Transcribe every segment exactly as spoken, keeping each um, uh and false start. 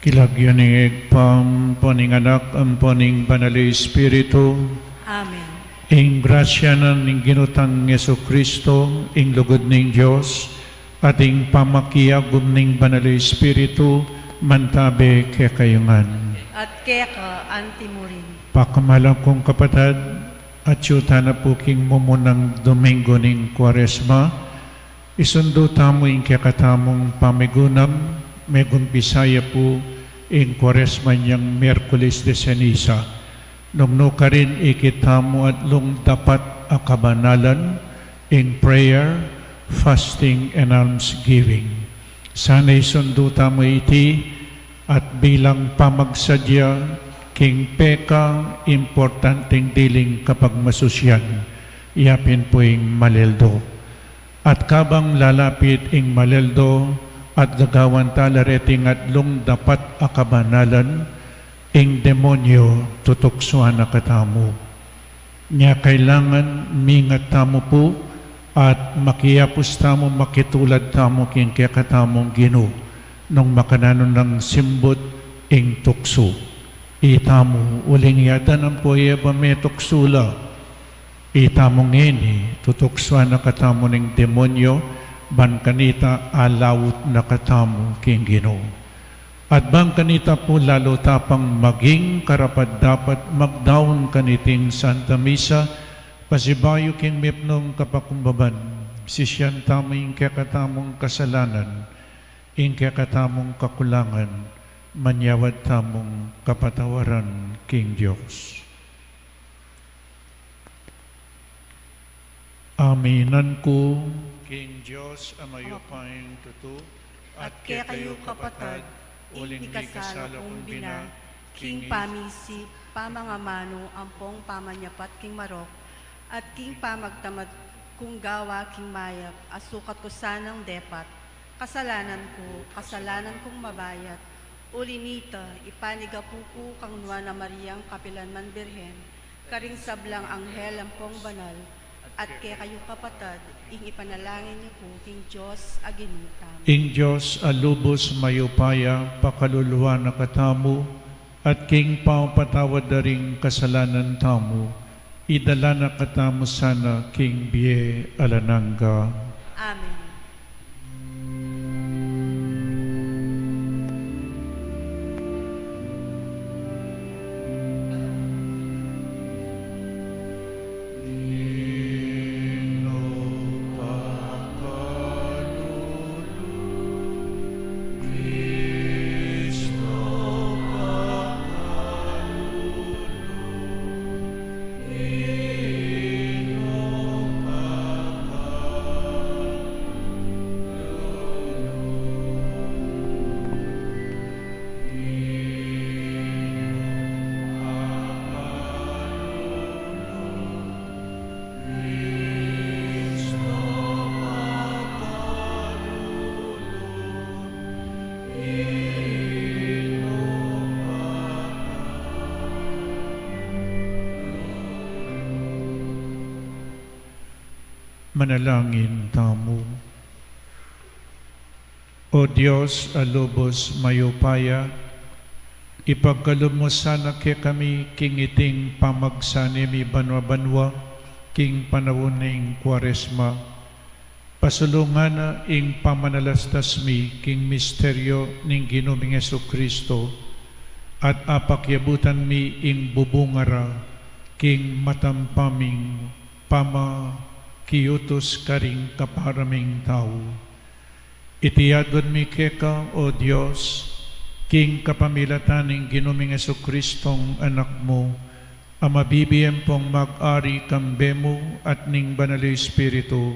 King lagyu ning Ibpa, ampo ning Anak, ampo ning Banal a Espiritu. Amen. Ing grasya na ning Ginu tang Jesucristo, ing lugud ning Dios, at ing pamakiagum ning Banal a Espiritu, mantabe kekayu ngan. At keka antimurin. Pakamalan kung kapatad, atyu tana pu king mumunang Domingo ning Kuaresma, isundu tamu ing kekatamung pamigunam, megumpisa ya pu ing Kuaresma nyang Miyerkules de Ceniza. Nung nukarin ikit tamu atlung dapat a kabanalan, ing prayer, fasting, and almsgiving. Sana isundu tamu iti, at bilang pamagsadya king peka importanteng diling kapagmasusyan, yapin pu ing Maleldo. At kabang lalapit ing Maleldo, at gagawan ta la reting atlung dapat a kabanalan, ing demonyo tutuksuan na katamu. Nya kailangan mingat tamu pu, at makiapus tamu, makitulad tamu king kekatamung Ginu, nung makananu nang simbut ing tuksu. Itamu, uling i Adan ampo i Eva metuksu la. Itamu ngeni, tutuksuan na katamu ning demonyo, ban kanita alaut na katamu king Ginu. At bang kanita pu lalu ta pang maging karapat-dapat magdaun kaniting Santa Misa, pasibayu king mipnung kapakumbaban, sisian tamu ing kekatamung kasalanan, ing kekatamung kakulangan, manyawad tamung kapatawaran king Dios. Aminan ku king Dios a mayupayang tutu, at kekayu kapatad, uling mikasala kung bina, king pamisip, pamangamanu, ampong pamanyapat king marok, at king pamagtamad kung gawa king mayap, a sukat ku sanang depat, kasalanan ku, kasalanan kung mabayat. Uli nita, ipanigapu ku kang Nuan a Mariang kapilan man Birhen, karing sablang anghel ampong banal, at kekayu kapatad, ing ipanalangin yu ku king Dios a Ginu tamu. Ing Dios a lubus mayupaya, pakaluluan na katamu, at king pamapatawad da ring kasalanan tamu, idala na katamu sana king bie alang angga. Amen. Manalangin tamu. O Dios a lubus mayupaya, ipagkalub mu sana kekami king iting pamagsanib mi banwa-banwa king panaun ning Kuaresma. Pasulungan na ing pamanalastas mi king misteryo ning Ginu ming Jesucristo, at apakiabutan mi ing bubunga ra king matampang ming pamakiutus karing kapara ming tau. Iti adwan mi keka, O Dios, king kapamilatan ning Ginu ming Jesucristong Anak mu, a mabibie ampong mag-ari kambe mu at ning Banal a Espiritu,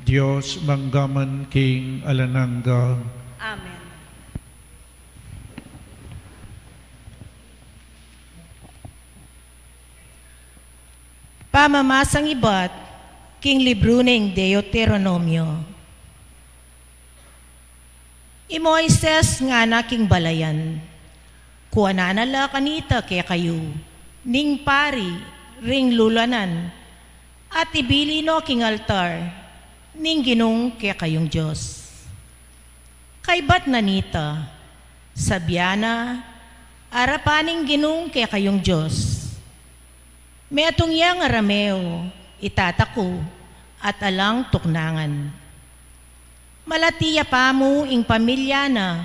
Dios, mangga man king alang angga. Amen. Pamamasang ibat king libru ning Deuteronomio. I Moises ngana king balayan, kuanan na la kanita kekayu ning pari ring lulanan, at ibili no king altar ning Ginung kekayung Dios. Kaybat na nita, Sabyan na, arapan ning Ginung kekayung Dios. Metung yang arameu, itata ku, at alang tuknangan. Malati ya pamu ing pamilya na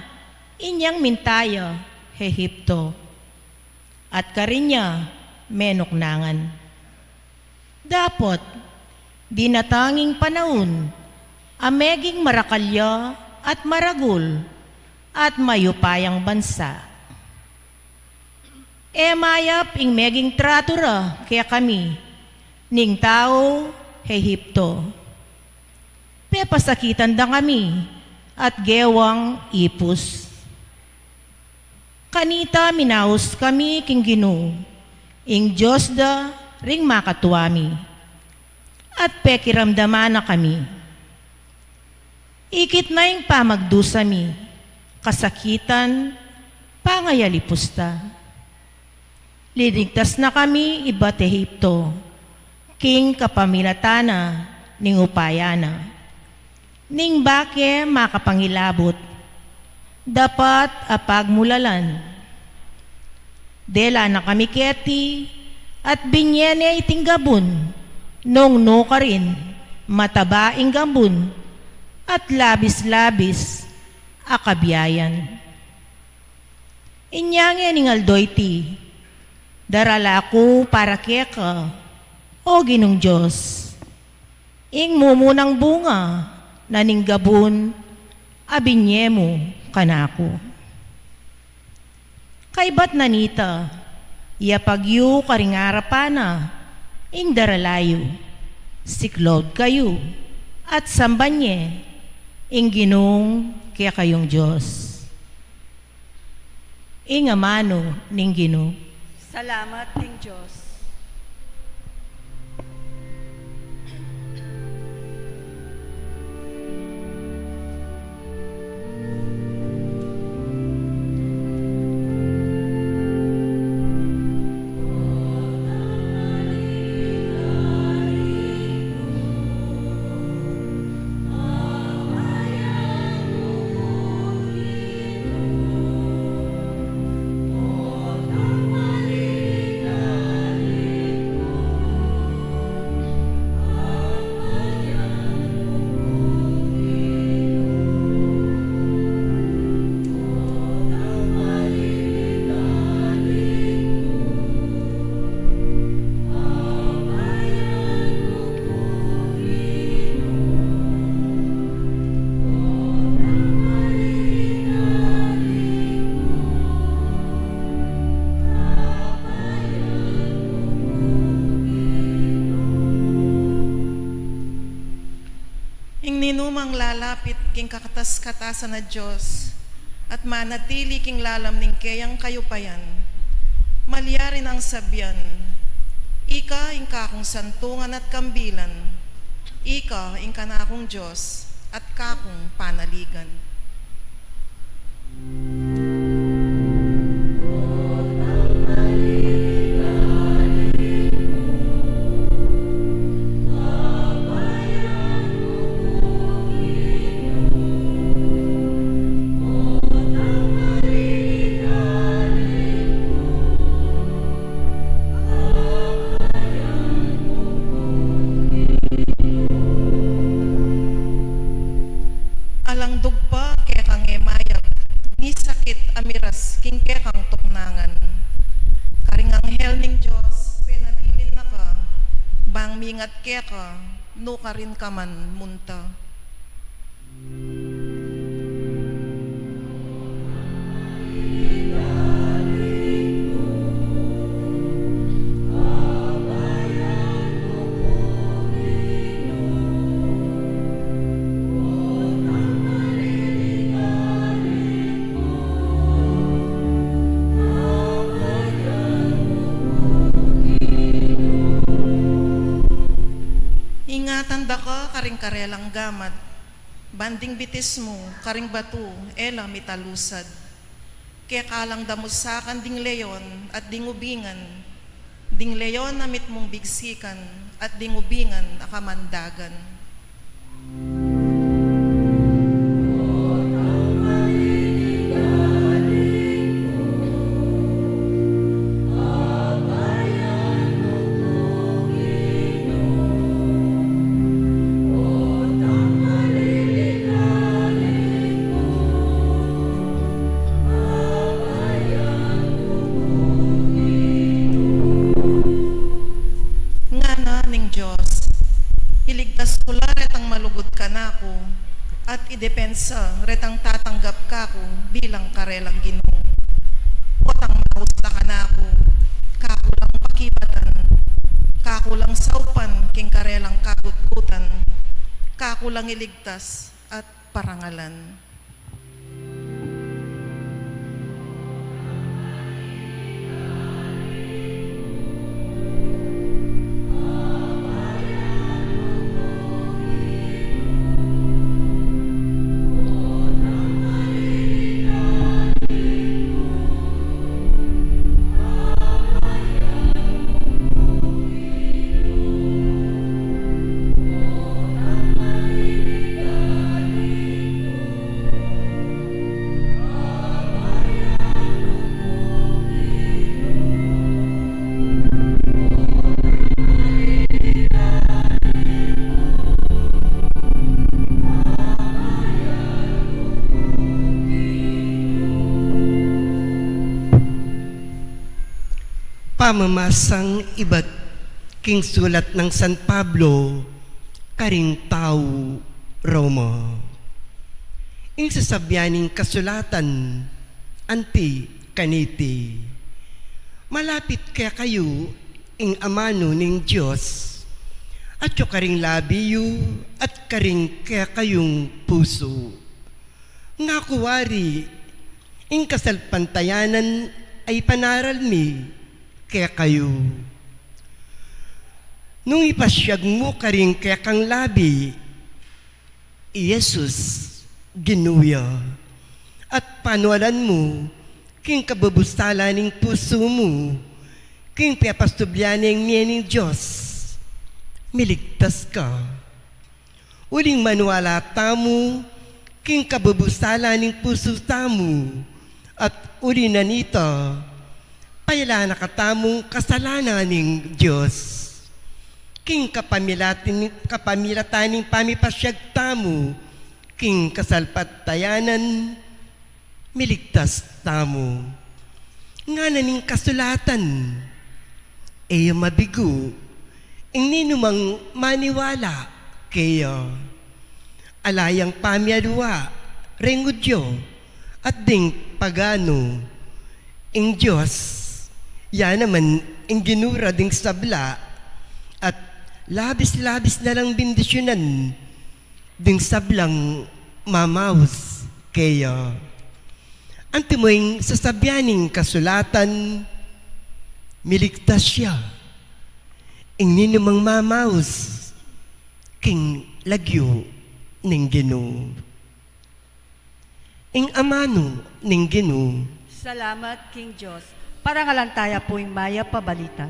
inyang minta ya Ehipto, at karin ya menuknangan. Dapot, dinatang ing panaun a meging marakal ya at maragul at mayupayang bansa. E mayap ing meging tratu ra kekami ning taung Ehipto. Pepasakitan da kami at gewang ipus. Kanita minaus kami king Ginu, ing Dios da ring makatua mi, at pekiramdaman na kami. Ikit na ing pamagdusa mi, kasakitan, pangayalipus ta. Linigtas na kami ibat Ehipto, king kapamilatan na ning upaya na. Ning bake makapangilabut, dapat a pagmulalan. Dela na kami keti, at binye ne iting gabun, nung nukarin, mataba ing gabun, at labis-labis a kabiayan. Inya ngening aldo iti, darala ku para keka, O Ginung Dios, ing mumunang bunga na ning gabun a binye mu kanaku. Kaybat na nita, yapag yu karing arapan na ing darala yu, siklaud kayu, at samban ye ing Ginung kekayung Dios. Ing amanu ning Ginu. Salamat king Dios. Ing ninumang lalapit king kakatas-katasan a Dios, at manatili king lalam ning keyang kayupayan, malyari nang sabian, Ika ing kakung santungan at kambilan, ika ing kanakung Dios at kakung panaligan. Alang dugpa kekang e mayap, ni sakit a miras king kekang tuknangan. Karing anghel ning Dios, penabilin na ka, bang mingat keka, nukarin ka man munta. Ingatan da ka karing karelang gamat, ban ding bitis mu karing batu e la mitalusad. Keka lang damusakan ding leon at ding ubingan, ding leon a mitmung bigsikan at ding ubingan a kamandagan. Dios, iligtas ku la retang malugud kanaku, at idepensa retang tatanggap kaku bilang karelang Ginu. Potang maus la kanaku, kaku lang pakibatan, kaku lang saupan king karelang kagutgutan, kaku lang iligtas at parangalan. Pamamasang ibat king sulat nang San Pablo karing tau Roma. Ing sasabyan ning kasulatan anti kaniti, malapit kekayu ing amanu ning Dios, atyu karing labi yu at karing kekayung pusu. Ngaku wari, ing kasalpantayanan a ipanaral mi kekayu. Nung ipasyag mu karing kekang labi i Jesus, Ginu ya, at panualan mu king kabubusala ning pusu mu king pepastubli neng mie ning Dios, miligtas ka. Uling maniwala tamu king kabubusala ning pusu tamu, at uli na nita, pailaan na katamung kasalanan ning Dios. King kapamilatan, kapamilatan ning pamipasyag tamu king kasalpantayanan, miligtas tamu. Ngana ning kasulatan, e ya mabigu ing ninumang maniwala keya. Ala yang pamialwa reng Judio at ding pagano, ing Dios ya naman ing Ginu ra ding sabla, at labis-labis na lang bendisyunan ding sablang mamaus keya. Antimo ing sasabyan ning kasulatan, miligtas ya ing ninumang mamaus king lagyu ning Ginu. Ing amanu ning Ginu. Salamat king Dios. Parangalan taya pu ing mayap a balita.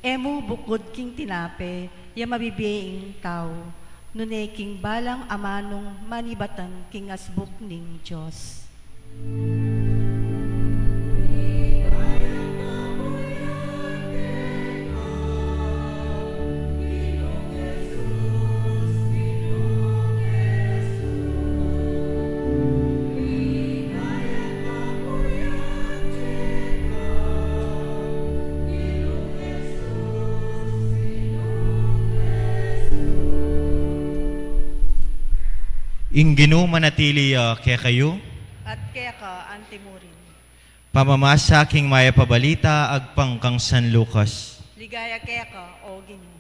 E mu bukud king tinape ya mabibie ing tau, nune king balang amanung manibatan king asbuk ning Dios. Ing Ginu manatili ya kekayu. At keka antimurin. Pamamasa king mayap a balita agpang kang San Lucas. Ligaya keka, O Ginu.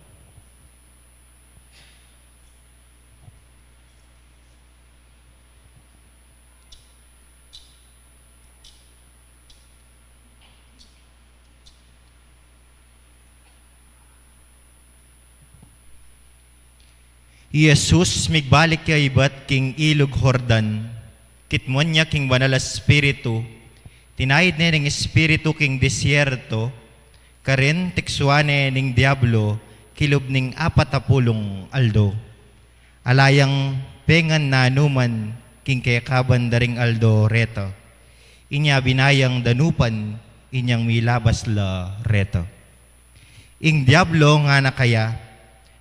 I Jesus migbalik ya ibat king ilug Jordan, kitmuan ya king Banal a Espiritu, tinaid ne ning Espiritu king desierto, Karin tiksuan ne ning Diablo kilub ning apat a pulung aldo. Ala yang pengan nanu man king kekaban da ring aldo reta. Inya binayang danupan inyang milabas la reta. Ing Diablo ngana kaya,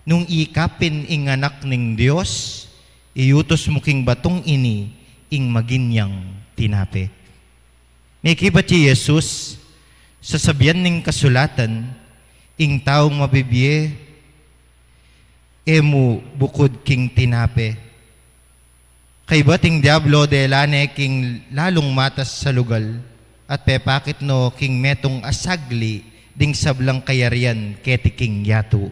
"Nung ika pin ing anak ning Dios, iutus mu king batung ini ing magin yang tinape." Mekibat i Jesus, "Sasabian ning kasulatan, ing taung mabibie e mu bukud king tinape." Kaybat ing Diablo dela ne king lalung matas a lugal, at pepakit no king metung a sagli ding sablang kayarian keti king yatu.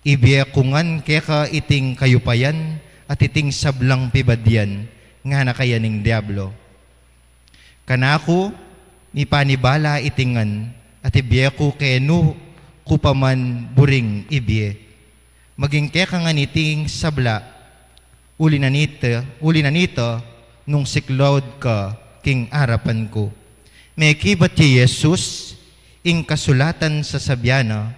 "Ibie ku ngan keka iting kayupayan at iting sablang pibadian," ngana kaya ning Diablo. "Kanaku, mipanibala iti ngan, at ibie ku kenu ku pa man buring ibie. Maging keka ngan iting sabla, uli na nita, uli na nita, nung siklaud ka king arapan ku." Mekibat i Jesus, "Ing kasulatan sasabian na,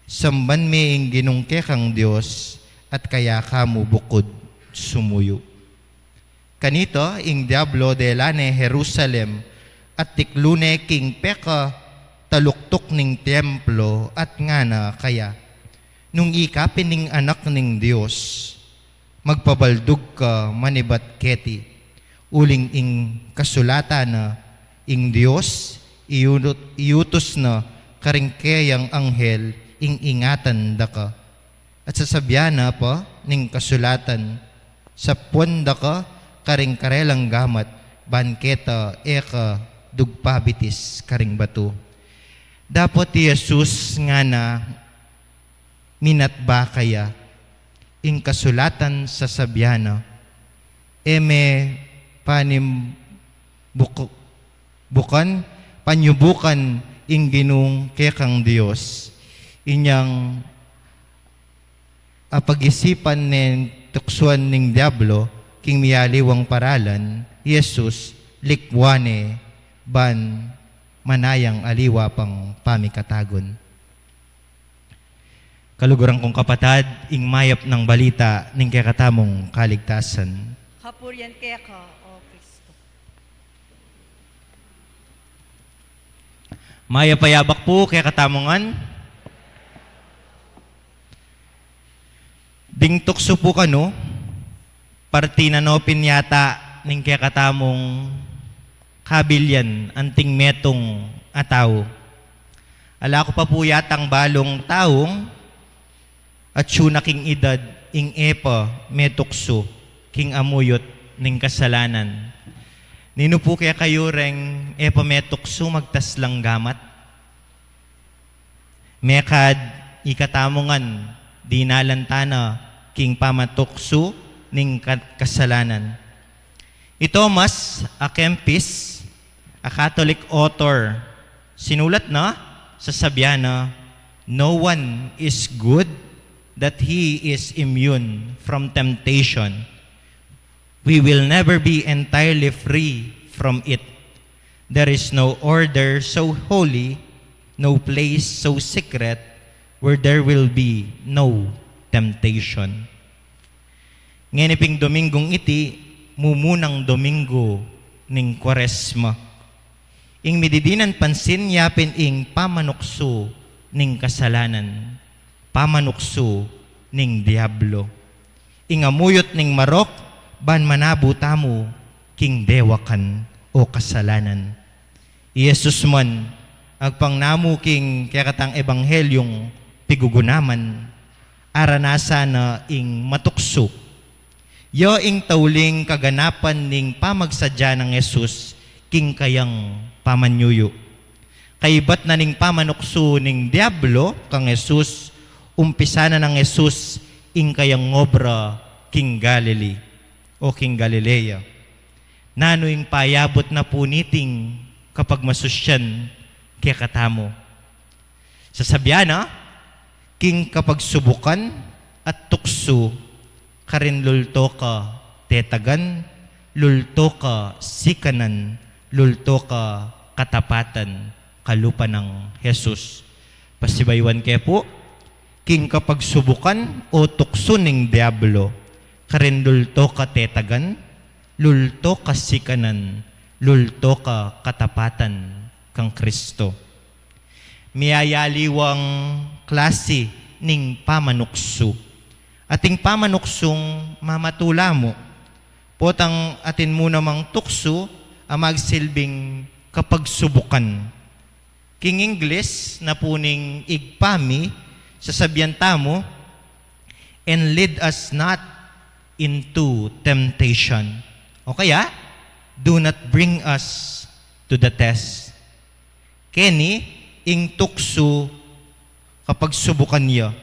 'Samban me ing Ginung kekang Dios, at kaya ka mu bukud sumuyu.'" Kanita, ing Diablo dela ne Jerusalem, at tiklu ne king pekataluktuk ning templo, at ngana kaya, "Nung ika pin ing anak ning Dios, magpabaldug ka manibat keti, uling ing kasulatan na, 'Ing Dios iunut-, iutus na karing keyang anghel ing ingatan da ka.' At sasabian na pa ning kasulatan, 'Sapuan da ka karing karelang gamat, ban keta e ka dugpabitis karing batu.'" Dapot i Jesus ngana, "Minatba kaya, ing kasulatan sasabian na, 'E me panim buku-, bukan, panyubukan ing Ginung kekang Dios.'" Inyang apag-isipan nen tuksuan ning Diablo king mialiwang paralan, Jesus likwan ne ban manayang aliwa pang pamikatagun. Kaluguran kung kapatad, ing mayap nang balita ning kekatamung kaligtasan. Kapurian keka, O Kristo. Mayap a yabak pu kekatamu ngan. Ding tuksu pu kanu, parti na no pin yata ning kekatamung kabilian anting metung a tau. Ala ku pa pu yatang balung taung atsu na king idad ing e pa metuksu king amuyut ning kasalanan. Ninu pu kekayu reng e pa metuksu magtas lang gamat? Mekad ikatamu ngan dinalan tana king pamatuksu ning ka-, kasalanan. I Thomas à Kempis, a Catholic author, sinulat na, sasabian na, "No one is good that he is immune from temptation." We will never be entirely free from it. There is no order so holy, no place so secret, where there will be no temptation. Ngeni ping Dominggung iti, mumunang Dominggu ning Kuaresma. Ing mididinan pansin yapin ing pamanuksu ning kasalanan, pamanuksu ning Diablo. Ing amuyut ning marok, ban manabu tamu king dewakan o kasalanan. I Jesus man, agpang namu king kekatang ebanghelyung pigugunaman, aranasan na ing matuksu. Ya ing tauling kaganapan ning pamagsadya nang Jesus king kayang pamanyuyu. Kaibat na ning pamanuksu ning Diablo kang Jesus, umpisa na nang Jesus ing kayang obra king Galilee o king Galilea. Nanu ing payabut na pu niting kapagmasusyan kekatamu? Sasabian na, king kapagsubukan at tuksu, karin lulto ka tetagan, lulto ka sikanan, lulto ka katapatan, kalupa nang Jesus. Pasibayuan ke pu, king kapagsubukan o tuksu ning Diablo, karin lulto ka tetagan, lulto ka sikanan, lulto ka katapatan kang Kristo. Miyayaliwang klasi ning pamanuksu. Ating pamanuksung mamatula mu. Potang atin mu namang tuksu a magsilbing kapagsubukan. King Ingles na pu ning Ibpa mi, sasabian tamu, "And lead us not into temptation." O kaya, "Do not bring us to the test." Keni, ing tuksu kapagsubukan ya.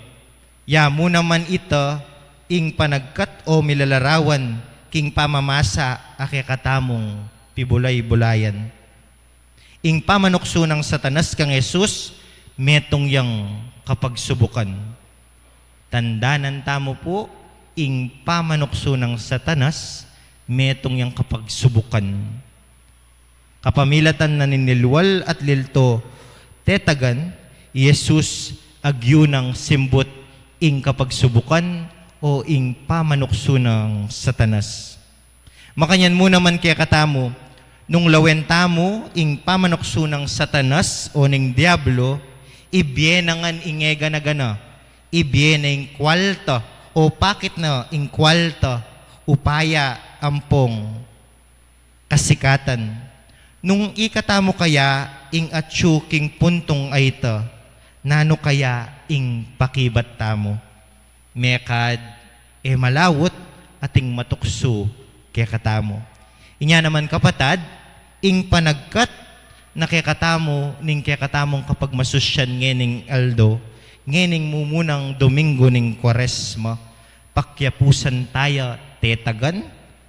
Ya mu naman ita ing panagkat o milalarawan king pamamasa a kekatamung pibulay-bulayan. Ing pamanuksu nang Satanas kang Jesus, metung yang kapagsubukan. Tandanan tamu pu, ing pamanuksu nang Satanas, metung yang kapagsubukan. Kapamilatan na ning lilwal at lilto tetagan, i Jesus agyu nang simbut ing kapagsubukan o ing pamanuksu nang Satanas. Makanyan mu naman kekatamu, nung lawen tamu ing pamanuksu nang Satanas o ning Diablo, ibie na ngan ing e gana-gana, ibie na ing kwalta, o pakit na ing kwalta, upaya, ampong kasikatan. Nung ikatamu kaya ing atyu king puntung a ita, nanu kaya ing pakibat tamu? Mekad e malawut ating matuksu kekatamu. Inya naman kapatad, ing panagkat na kekatamu ning kekatamung kapagmasusyan ngening aldo, ngening mumunang Domingo ning Kuaresma, pakyapusan taya tetagan,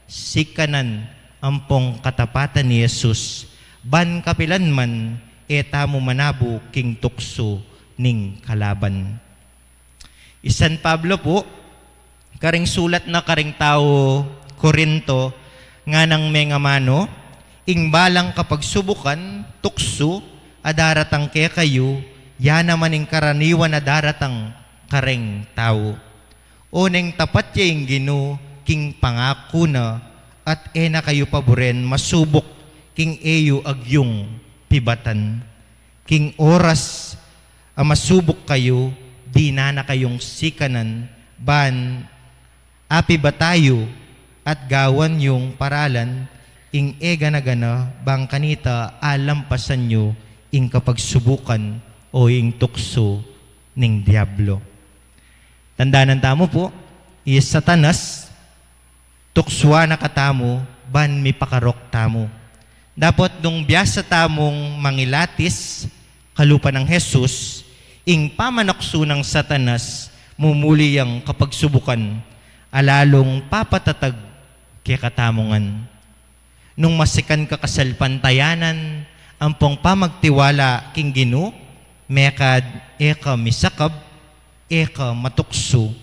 sikanan, ampong katapatan ni Jesus, ban kapilan man e tamu manabu king tuksu ning kalaban. I San Pablo pu, karing sulat na karing tau Corinto, nganang mengamanu, ing balang kapagsubukan, tuksu, a daratang kekayu, ya naman ing karaniwan a daratang kareng tau. Oneng tapat ya ing Ginu king pangaku na, at e na kayu paburen masubuk king e yu agyung pibatan. King oras a masubuk kayu, dinan na kayung sikanan, ban apibatan yu at gawan yung paralan ing e gana-gana, bang kanita alampasan yu ing kapagsubukan o ing tuksu ning Diablo. Tandanan tamu pu, i Satanas, tuksuan na katamu ban mipakarok tamu. Dapot nung biasa tamung mangilatis kalupa nang Jesus, ing pamanuksu nang Satanas mumuli yang kapagsubukan, a lalung papatatag kekatamu ngan. Nung masikan ka kasalpantayanan ampong pamagtiwala king Ginu, mekad e ka misakab, e ka matuksu,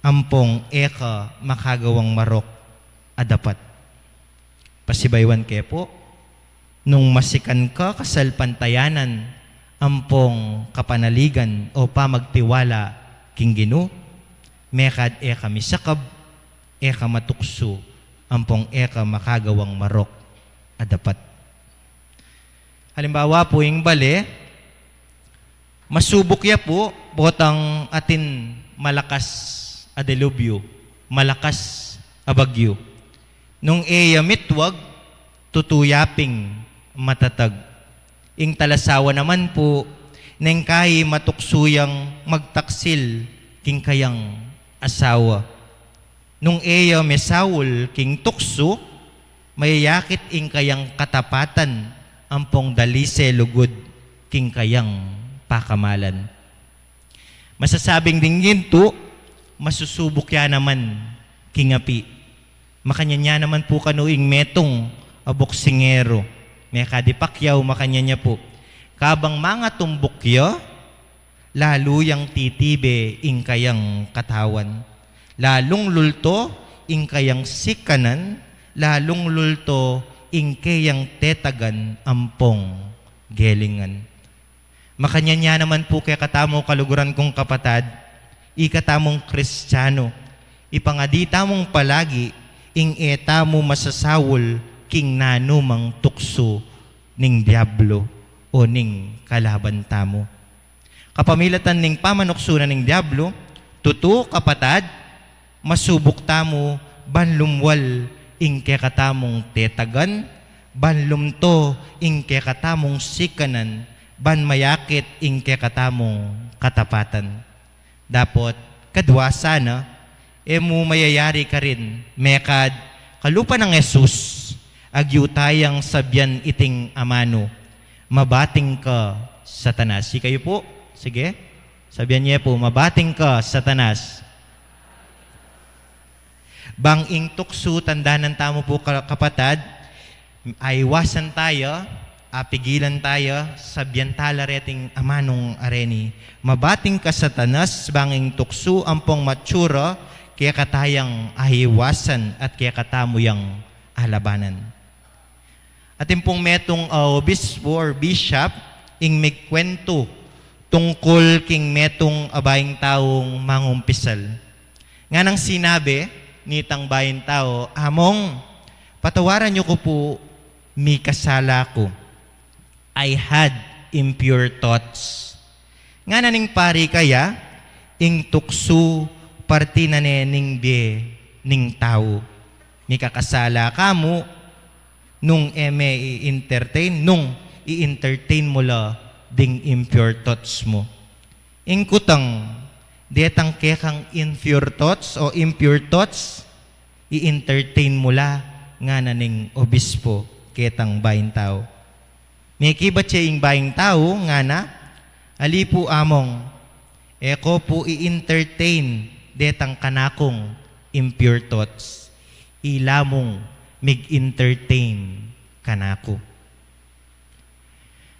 ampong e ka makagawang marok a dapat. Pasibayuan ke pu, nung masikan ka kasalpantayanan ampong kapanaligan o pamagtiwala king Ginu, mekad e ka misakab, e ka matuksu, ampong e ka makagawang marok a dapat. Halimbawa pu, ing bale, masubuk ya pu, potang atin malakas a delubyo, malakas a bagyu. Nung e ya mitwag, tutu ya ping matatag. Ing talasawa naman pu, neng kai matuksu yang magtaksil king kayang asawa. Nung e ya mesaul king tuksu, mayayakit ing kayang katapatan ampong dalise lugud king kayang pakamalan. Masasabing ding gintu, masusubuk ya naman king api. Makanyan ya naman pu kanu ing metung a boksingero. Mekad i Pacquiao, makanyan ya pu. Kabang mangatumbuk ya, lalu yang titibe ing kayang katawan. Lalung lulto ing kayang sikanan, lalung lulto ing kayang tetagan ampong gelingan. Makanyan ya naman pu kekatamu, kaluguran kung kapatad, ikatamung Kristiano, ipangadi tamung palagi ing e tamu masasaul king nanumang tuksu ning Diablo o ning kalaban tamu. Kapamilatan ning pamanuksu na ning Diablo, tutu, kapatad, masubuk tamu ban lumwal ing kekatamung tetagan, ban lumto ing kekatamung sikanan, ban mayakit ing kekatamung katapatan. Dapot, kadwa sana, e mu mayayari karin, mekad kalupa nang Jesus, agyu tayang sabian iting amanu, "Mabating ka, Satanas." Ikayu pu, sige, sabian ye pu, "Mabating ka, Satanas." Bang ing tuksu, tandanan tamu pu, ka-, kapatad, aiwasan taya, apigilan taya, sabian tala reting amanung areni, "Mabating ka, Satanas," bang ing tuksu ampong matsura, kekatayang aiwasan at kekatamu yang alabanan. Atin pung metung a obispo or bishop ing migkuwentu tungkul king metung a baing taung mangumpisal. Nganang sinabi nitang baing tau, "Among, patawaran yu ku pu, mikasala ku. I had impure thoughts." Ngana ning pari, kaya ing tuksu parti na ne ning bie ning tau. Mikakasala ka mu, nung e me i-entertain, nung i-entertain mu la ding impure thoughts mu. Ing kutang, detang kekang impure thoughts o impure thoughts, i-entertain mu la, ngana ning obispo ketang baing tau. Mekibat ya ing baing tau, ngana, "Ali pu, Among, e ko pu i-entertain detang kanakung impure thoughts. Ila mung mig-entertain kanaku."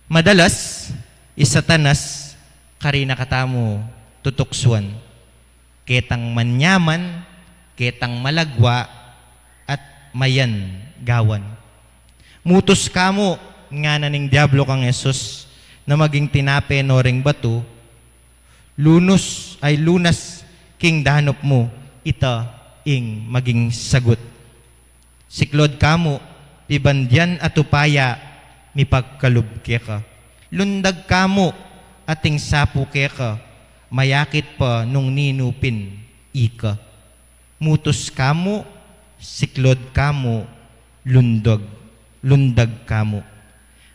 Madalas, i Satanas karin na katamu tutuksuan. Ketang manyaman, ketang malagwa, at mayan gawan. "Mutus ka mu," ngana ning Diablo kang Jesus, "na maging tinape no ring batu, lunus, ay lunas king danup mu, ita ing maging sagut. Siklod ka mu, pibandian a tupaya, mipagkalub keka. Lundag ka mu, ating sapu keka, mayakit pa nung ninu pin ika. Mutus ka mu, siklod ka mu, lundag, lundag ka mu."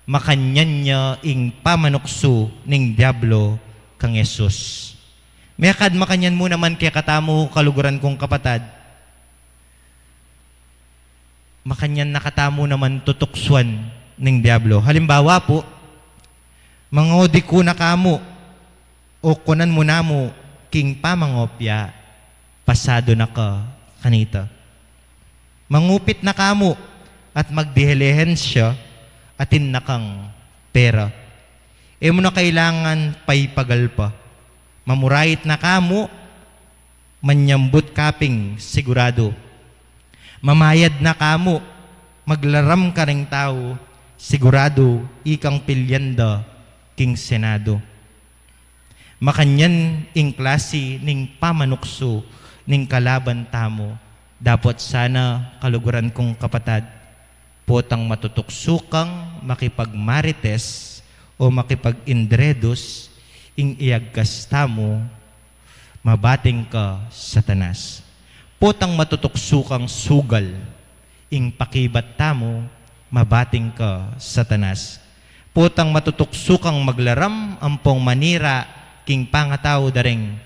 Makanyan ya ing pamanuksu ning Diablo kang Jesus. Mekad makanyan mu naman kekatamu, kaluguran kung kapatad. Makanyan na katamu naman tutuksuan ning Diablo. Halimbawa pu, mangodiku na ka mu, o kunan mu na mu king pamangopya, pasado na ka kanita. Mangupit na ka mu at magdihilihensya, atin na kang pera. E mu na kailangan paipagal pa. Mamurait na ka mu, manyambut ka ping sigurado. Mamayad na ka mu, maglaram ka ring tau, sigurado ikang pilyan da king Senado. Makanyan ing klasi ning pamanuksu ning kalaban tamu. Dapot sana, kaluguran kung kapatad, potang matutuksu kang makipagmarites o makipag-indredus, ing iyagkas tamu, "Mabating ka, Satanas." Potang matutuksu kang sugal ing pakibat tamu, "Mabating ka, Satanas." Potang matutuksu kang maglaram ampong manira king pangatau da ring,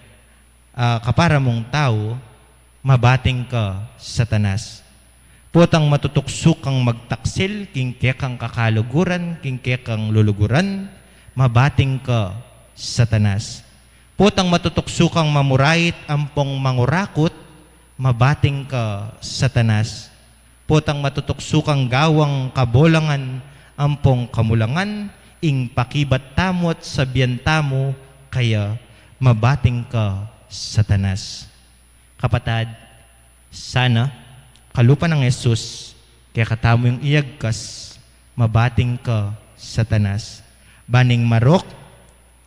ah, kapara mung tau, "Mabating ka, Satanas." Potang matutuksu kang magtaksil king kekang kakaluguran, king kekang luluguran, "Mabating ka, Satanas." Potang matutuksu kang mamurait ampong mangurakut, "Mabating ka, Satanas." Potang matutuksu kang gawang kabolangan ampong kamulangan, ing pakibat tamu at sabian tamu kaya, "Mabating ka, Satanas." Kapatad, sana kalupa nang Jesus kekatamu ing iyagkas, "Mabating ka, Satanas." Ban ing marok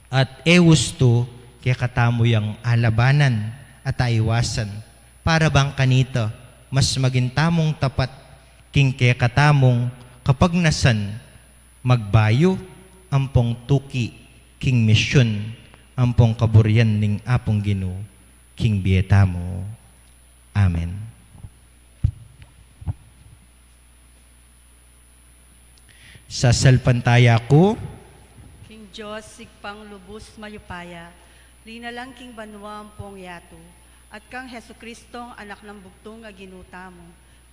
At e ustu kekatamu yang alabanan at aiwasan, para bang kanita mas maging tamung tapat king kekatamung kapagnasan, magbayu ampong tuki king misyun ampong kaburian ning Apung Ginu king bie tamu. Amen. Sasalpantaya ku king Dios, Ibpang lubus mayupaya, linalang king banua ampong yatu, at kang Jesucristong Anak nang bugtung a Ginu tamu,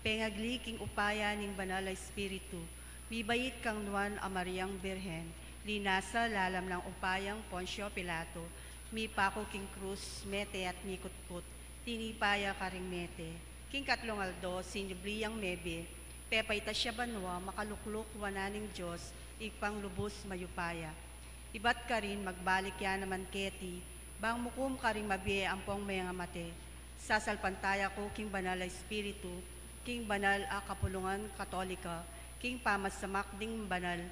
pengagli king upaya ning Banal a Espiritu, mibait kang Nuan a Mariang Birhen, linasa lalam nang upayang Poncio Pilato, mipaku king krus, mete at mikutkut, tinipa ya karing mete, king katlung aldo sinubli yang mebie, pepaitas ya banua, makalukluk wanan ning Dios, Ibpang lubus mayupaya. Ibat karin magbalik ya naman keti, bang mukum karing mabie ampong mengamate. Sasalpantaya ku king Banal a Espiritu, king banal a kapulungan Katolika, king pamasamak ding banal,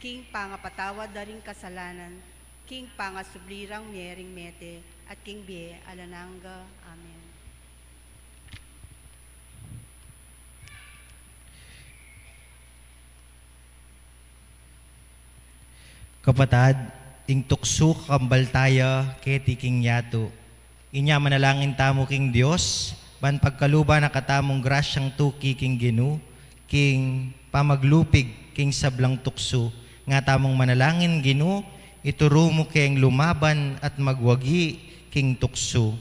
king pangapatawad da ring kasalanan, king pangasubli rang mie ring mete, at king bie alang angga. Amen. Kapatad, ing tuksu kakambal taya keti king yatu. Inya manalangin tamu king Dios, ban pagkaluban na katamung grasyang tuki king Ginu, king pamaglupig king sablang tuksu. Nga tamung manalangin, Ginu, ituru mu keng lumaban at magwagi king tuksu.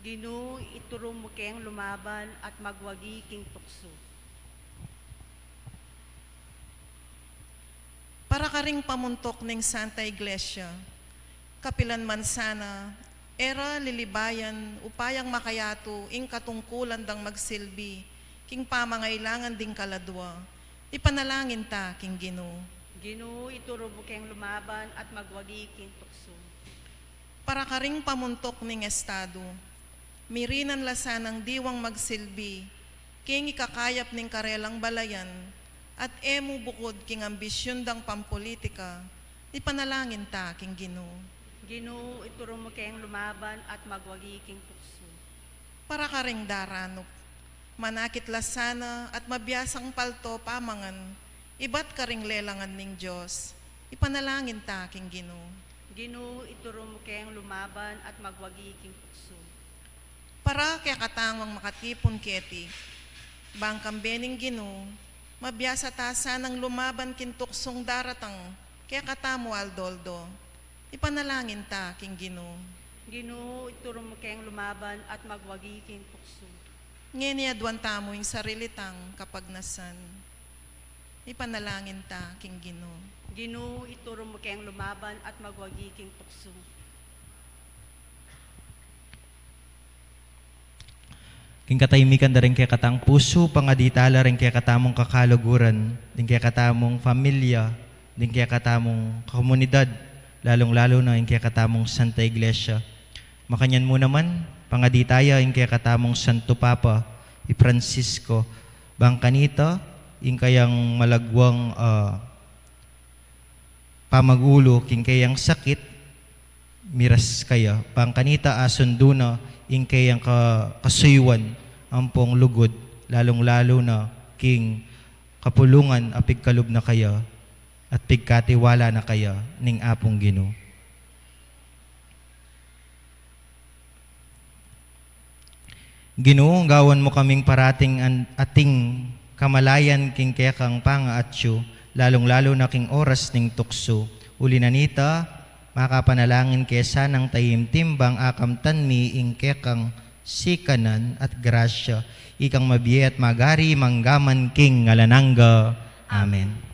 Ginu, ituru mu keng lumaban at magwagi king tuksu. Para karing pamuntuk ning Santa Iglesia, kapilan man sana, e ra lilibayan upayang makayatu ing katungkulan dang magsilbi king pamangailangan ding kaladua, ipanalangin ta king Ginu. Ginu, ituru mu keng lumaban at magwagi king tuksu. Para karing pamuntuk ning estadu, mirinan la sanang diwang magsilbi king ikakayap ning karelang balayan, at e mu bukud king ambisyun dang pampulitika, ipanalangin ta king Ginu. Ginu, ituru mu keng lumaban at magwagi king tuksu. Para karing daranup, manakit la sana at mabiasang palto pamangan, ibat karing lelangan ning Dios, ipanalangin ta king Ginu. Ginu, ituru mu keng lumaban at magwagi king tuksu. Para kekatamung makatipun keti, bang kambe ning Ginu, mabiasa ta sanang lumaban king tuksung daratang kekatamu aldo-aldo, ipanalangin ta king Ginu. Ginu, ituru mu keng lumaban at magwagi king tuksu. Ngeni aduan tamu ing sarili tang kapagnasan. Ipanalangin ta king Ginu. Ginu, ituru mu keng lumaban at magwagi king tuksu. King katahimikan da ring kekatang pusu, pangadi tala ring kekatamung kakaluguran, ding kekatamung familia, ding kekatamung komunidad, lalung-lalu na ing kekatamung Santa Iglesia. Makanyan mu naman, pangadi taya ing kekatamung Santo Papa, i Francisco, bang kanita, ing kayang malagwang, ah, pamagulu king keyang sakit, miras kaya, bang kanita asundu na ing keyang ka-, kasuyuan ampong lugud, lalung-lalu na king kapulungan a pigkalub na kaya at pigkatiwala na kaya ning Apung Ginu. Ginu, gawan mu kaming parating an-, ating kamalayan king kekang pangaatsu, lalung-lalu na king oras ning tuksu. Uli na nita, makapanalangin ke sanang taimtim bang akamtan mi ing kekang sikanan at grasya, ikang mabie at magari manggaman king alang angga. Amen.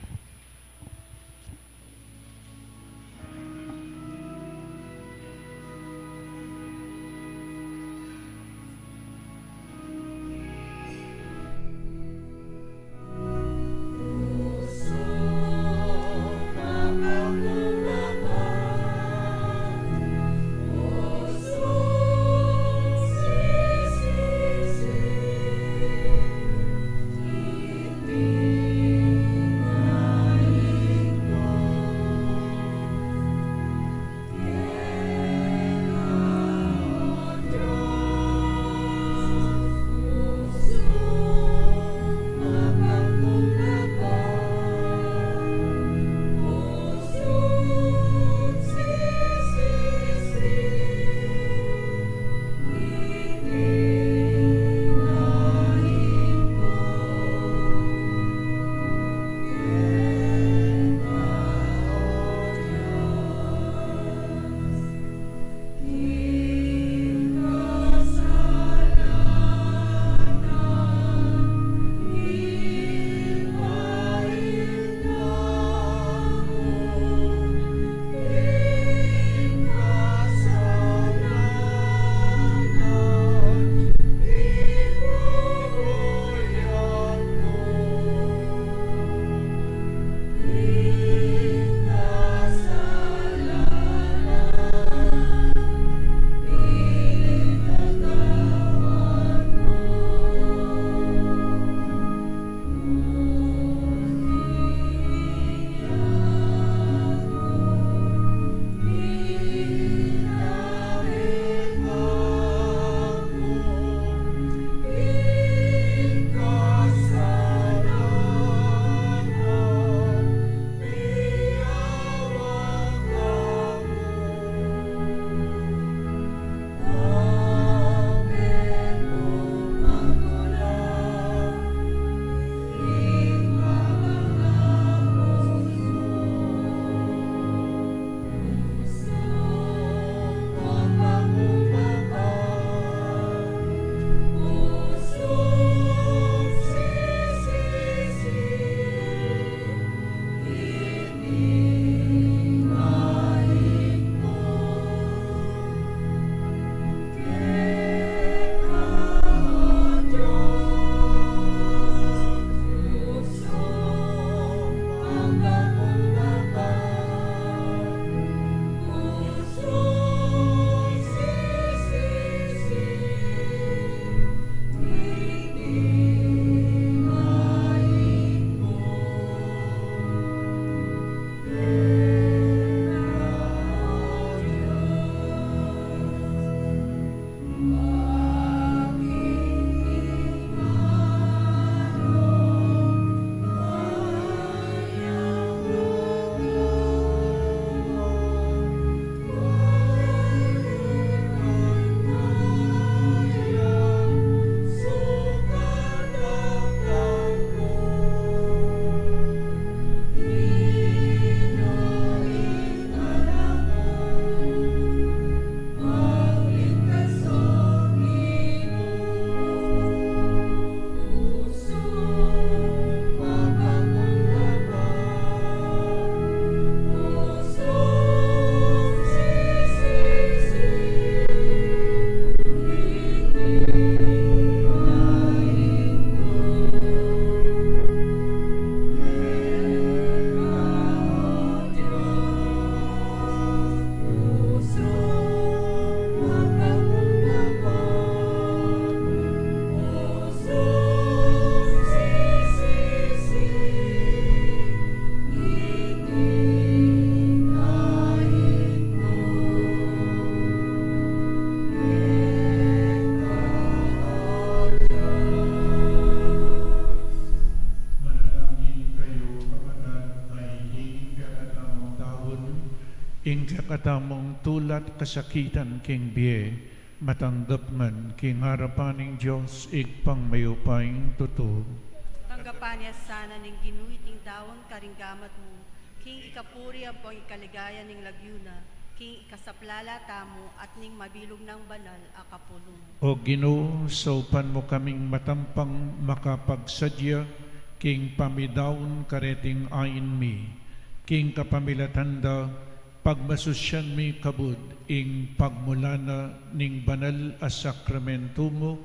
Ing kekatamung tulat kasakitan king bie, matanggap man king arapan ning Dios Ibpang mayupayang tutu. Tanggapan na sana ning Ginu iting daun karing gamat mu, king ikapuri ampong ikaligaya ning lagyu na, king ikasaplala tamu at ning mabilug nang banal a kapulung. O Ginu, saupan mu kaming matampang makapagsadya king pamidaun kareting ain mi, king kapamilatan da pagmasusyan mi kabud ing pagmulana ning banal a sakramentu mu,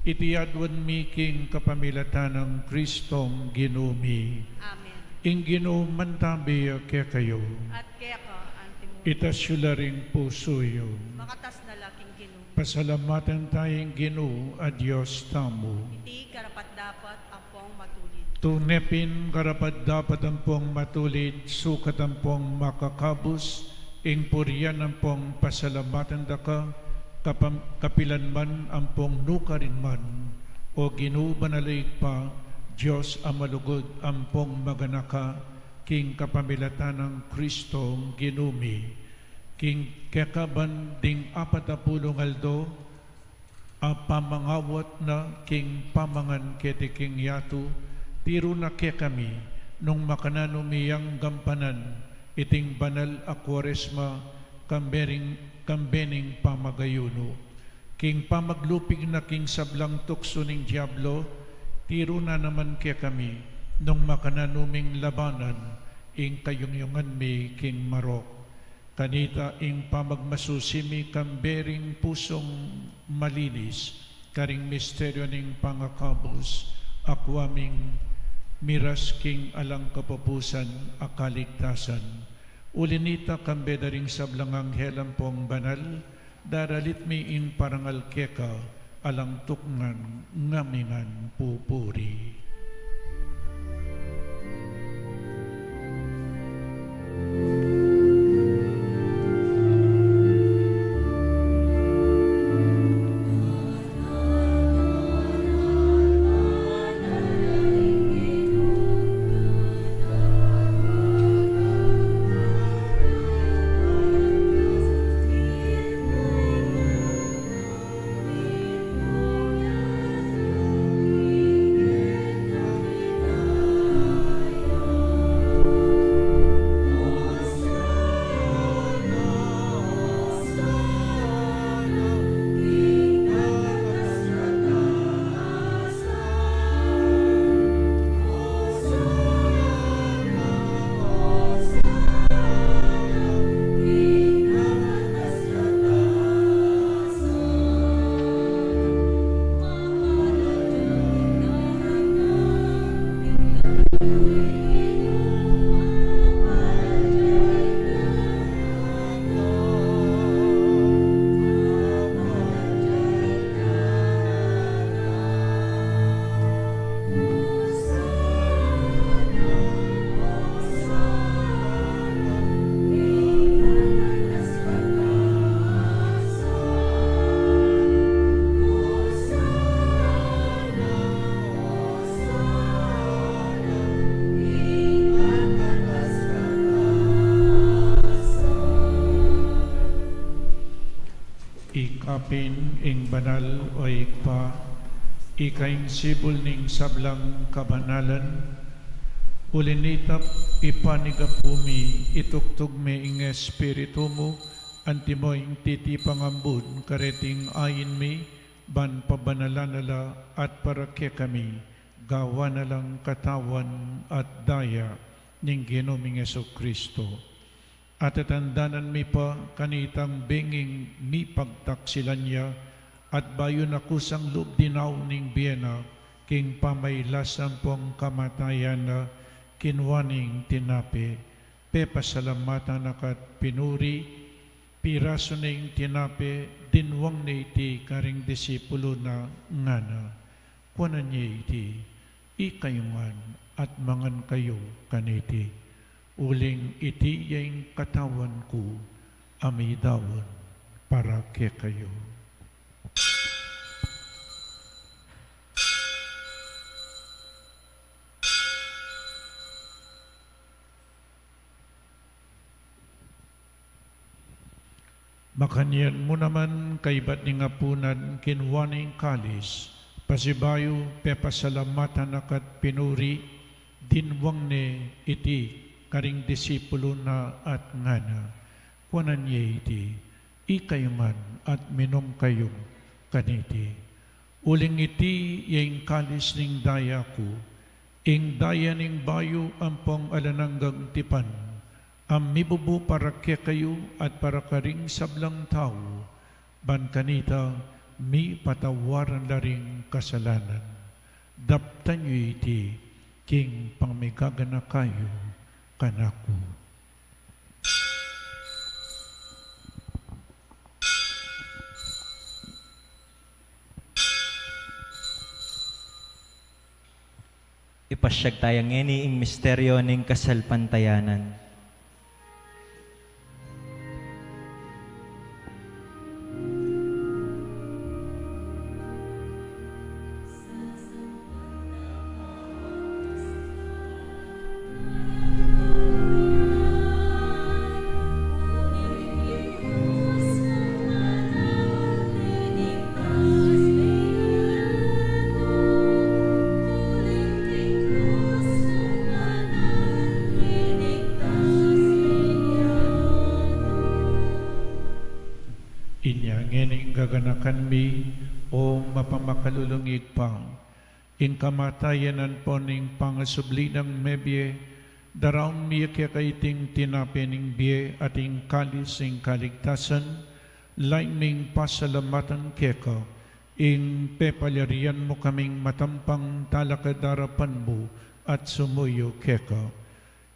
iti aduan mi king kapamilatan nang Kristong Ginu mi. Amen. Ing Ginu mantabi ya kekayu. At keka antimu. Itas yu la ring pusu yu. Makatas na la king Ginu. Pasalamatan taya ing Ginu a Dios tamu. Iti karapat-dapat ampong matulid. Tune pin karapat-dapat ampong matulid, sukat ampong makakabus, ing purian ampong pasalamatan da ka, kapam-, kapilan man ampong nukarin man. O Ginu, banal a Ibpa, Dios a malugud ampong maganaka, king kapamilatan nang Kristong Ginu mi. King kekaban ding apat a pulung aldo, a pamangawat na king pamangan keti king yatu, tiru na kekami, nung makananu mi yang gampanan iting banal a Kuaresma, kambe ring, kambe ning pamagayunu. King pamaglupig na king sablang tuksu ning Diablo, tiru na naman kekami, nung makananu ming labanan ing kayungyungan mi king marok. Kanita ing pamagmasusi mi kambe ring pusung malinis, karing misteryu ning pangakabus, akua ming miras king alang kapupusan a kaligtasan. Uli nita kambe da ring sablang anghel ampong banal, daralit mi ing parangal keka, alang tukngan ngamingan pupuri. Ika pin ing banal, o Ibpa, ika ing sibul ning sablang kabanalan. Uli nita, ipanyawad mi, itugtug mi ing Espiritu mu, antimo ing titipang ambun kareting ain mi, ban pabanalan na la at para kekami gawan na lang katawan at daya ning Ginu ming Jesucristo. At tatandanan mi pa kanitang benging mipagtaksilan ya, at bayu na kusang lub dinaun ning bie na, king pamailas ampong kamatayan na, kinua ne ing tinape, pepasalamatan na ka't pinuri, pirasu ne ing tinape, dinwang ne iti karing disipulu na, ngana: Kuanan ye iti, ikayu ngan at mangan kayu kaniti, uling iti ya ing katawan ku a midaun para kekayu. Makanyan mu naman kaybat ning apunan, kinua ne ing kalis, pasibayu pepasalamatan na ka't pinuri, dinwang ne iti karing disipulu na at ngana: Kuanan ye iti, ikayu man at minum kayu kaniti. Uling iti ya ing kalis ning daya ku, ing daya ning bayu ampong alang anggang tipan, a mibubu para kekayu at para karing sablang tau, ban kanita mipatawaran la ring kasalanan. Daptan yu iti king pamigaganaka yu kanaku. Ipasyag taya ngeni ing misteryo ning kasalpantayanan. Inya ngeni ing gaganakan mi, o mapamakalulung Ibpa, ing kamatayan ampon ing pangasubli nang mebie, daraun mi keka iting tinape ning bie at ing kalis ning kaligtasan, lain ming pasalamatan keka, ing pepalyarian mu kaming matampang talakad arapan mu at sumuyu keka.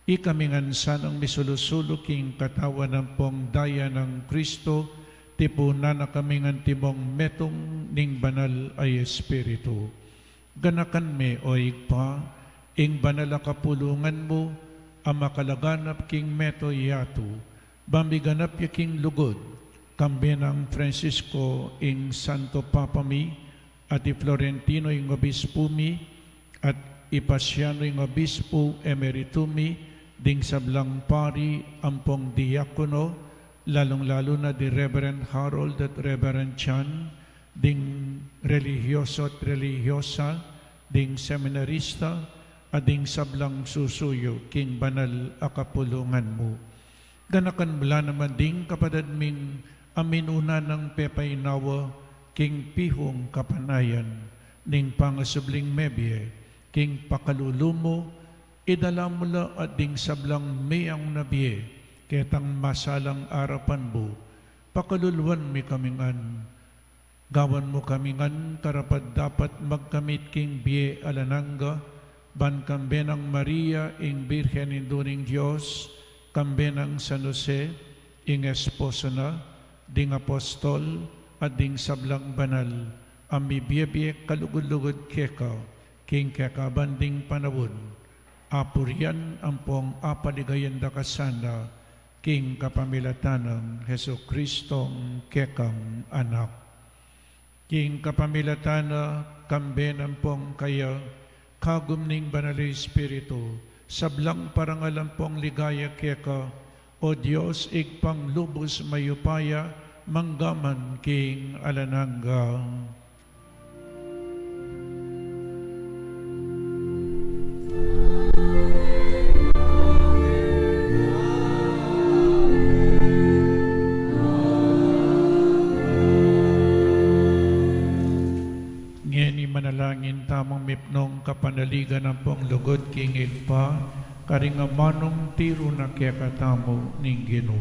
Ikami ngan sanang misulu-sulu king katawan ampong daya nang Kristo, tipunan na kami ngan timong metung ning Banal a Espiritu. Ganakan me, o Ibpa, ing banal a kapulungan mu, a makalaganap king mabilug a yatu, ban miganap ya king lugud, kambe nang Francisco ing Santo Papa mi, at i Florentino ing Obispu mi, at i Pasiano ing Obispu Emeritu mi, ding sablang pari ampong diakono, lalung-lalu na di Reverend Harold at Reverend Chan, ding relihiyoso at relihiyosa, ding seminarista, at ding sablang susuyu king banal a kapulungan mu. Ganakan mu la naman ding kapatad ming a minuna nang pepainawa king pihung kapanayan ning pangasubling mebie, king pakalulu mu, idala mu la at ding sablang meaung na bie ketang masalang arapan mu. Pakaluluan mi kami ngan, gawan mu kami ngan karapat-dapat magkamit king bie alang angga, ban kambe nang Maria ing Birhen Indu ning Dios, kambe nang San Jose ing esposo na, ding apostol, at ding sablang banal a mibie-bie kalugud-lugud keka king kekaban ding panaun, apurian ampong apaligayan da ka sana, king kapamilatan nang Jesucristong kekang Anak. King kapamilatan na, kambe na ampong kaya, kagum ning Banal a Espiritu, sablang parangal ampong ligaya keka, O Dios, Ibpang lubus mayupaya, mangga man king alang angga. Ngeni manalangin tamung mipnung kapanaligan ampong lugud king Ibpa, karing amanung tiru na kekatamu ning Ginu.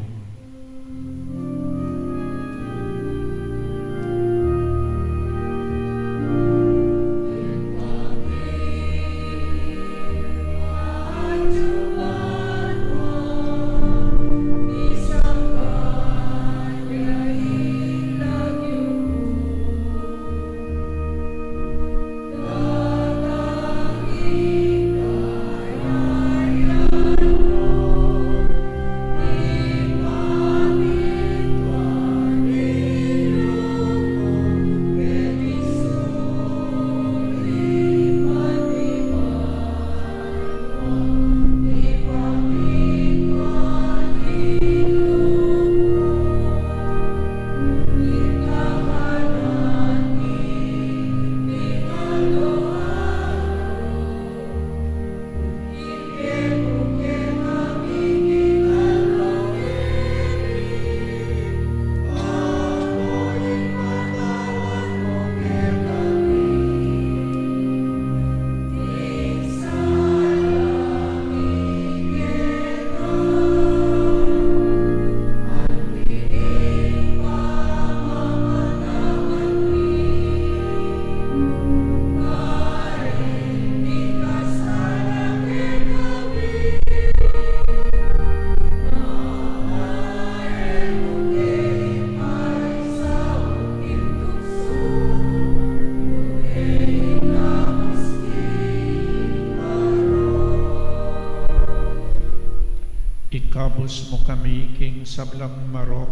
sablang marok.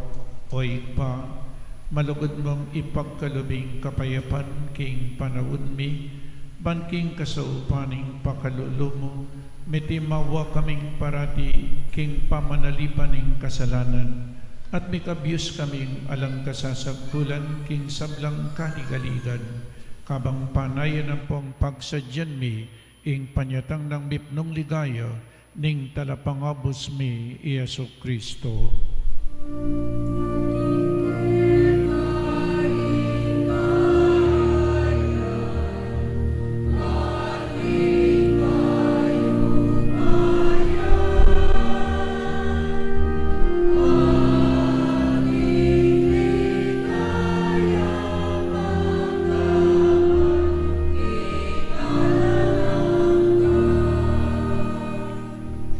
O Ibpa, malugud mung ipagkalub ing kapayapan king panaun mi, ban king kasaupan ning pakalulu mu, mitimawa kaming parati king pamanalipan ning kasalanan, at mikabyus kaming alang kasasagkulan king sablang kaligaligan, kabang panayan ampong pagsadyan mi ing panyatang nang mipnung ligaya ning Talapangabus mi, i Jesucristo.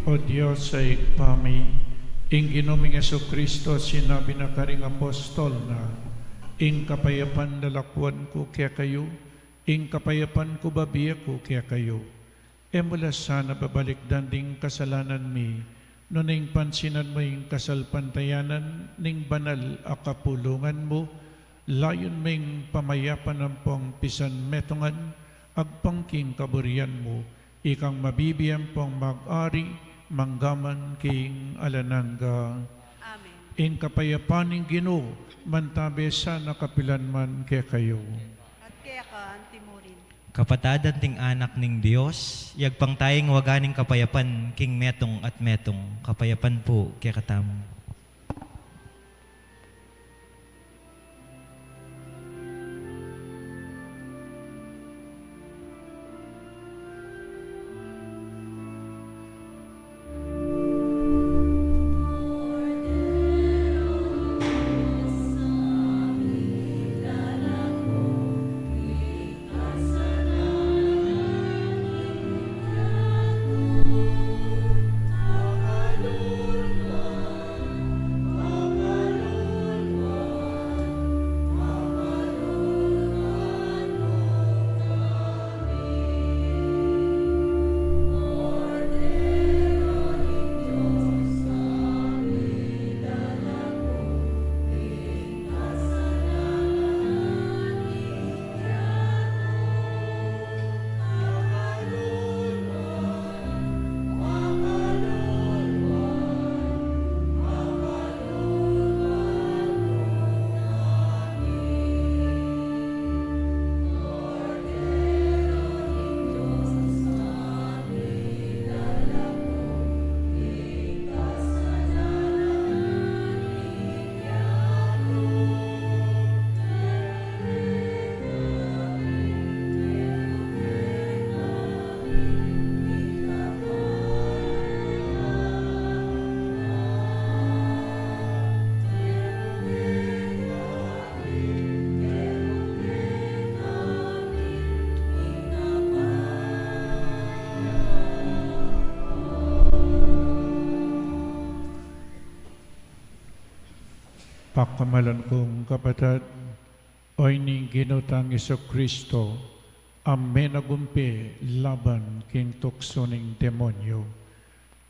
O Dios a Ibpa mi, ing Ginu ming Jesucristo sinabi na karing apostol na, "Ing kapayapan lalakuan ku kekayu, ing kapayapan ku bibie ku kekayu." E mu la sana babalikdan ding kasalanan mi, nune ing pansinan mu ing kasalpantayanan ning banal a kapulungan mu, layun ming pamayapan ampong pisanmetungan, agpang king kaburian mu, ikang mabibie ampong mag-ari, mangga man king alang angga. Amen. Ing kapayapan ning Ginu, mantabe sana kapilan man kekayu. At keka antimurin. Kapatad, anting anak ning Dios, yagpang taya ing waga ning kapayapan king metung at metung. Kapayapan pu kekatamu. Pakamalan kung kapatad, o ining Ginu tang Jesucristo, a menagumpe laban king tuksu ning demonyo.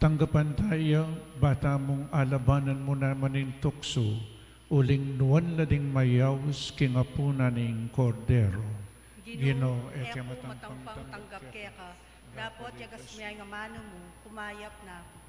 Tanggapan taya, ba tamung alabanan mu naman ing tuksu, uling nuan la ding mayaus king apunan ning Kordero. Ginu, e ku matampang tanggap keka, dapot yagas mu ya ing amanu mu, kumayap na ku.